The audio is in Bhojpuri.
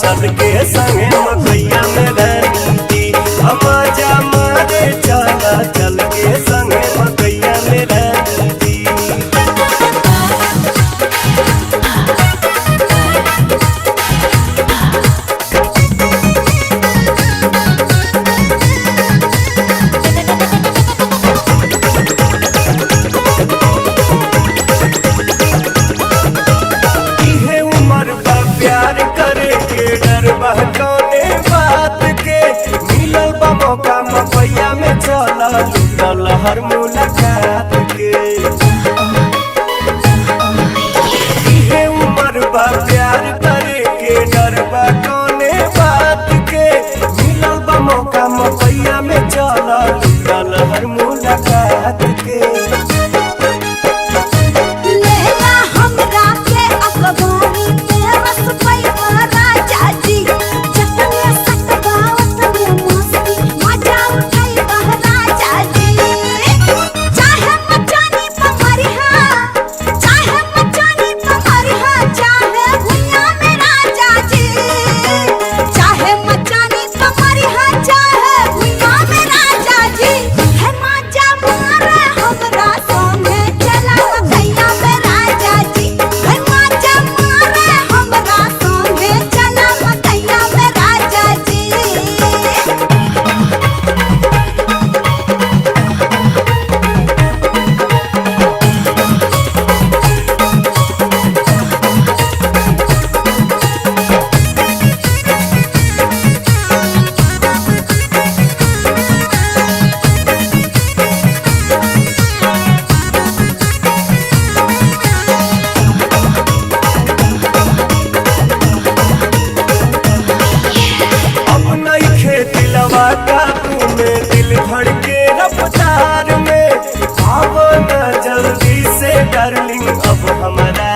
चल के संगे मकैया में रानी जी। मजा मारे चला चल के संगे मकैया में रानी जी। इहे उमर बा प्यार करे के डर बा कौने बात के, मिलल बा मौका मकैया में चल लूटल हर मुलाकात के। इहे उमर बा प्यार करे के डर बा कौने बात के, मिलल बा मौका मकैया में चल लूटल हर मुलाकात के। लेला हमरा के अखबारी में रस पैवा राजा जी, जतने सटवावत में मस्ती मजा उठैबा राजा जी। चाहे मचानी पमरिहा, चाहे मचानी पमरिहा, चाहे भुइयां में राजा जी, चाहे मचानी पमरिहा, चाहे भुइयां में राजा जी। हे मजा मारे हमरा संगे चला मकैया में राजा जी, हे मजा मारे हमरा संगे चला मकैया में राजा जी। अब नइखे दिलवा काबू में, दिल धड़के रफ्तार में, आवो ना जल्दी से डार्लिंग अब हमारा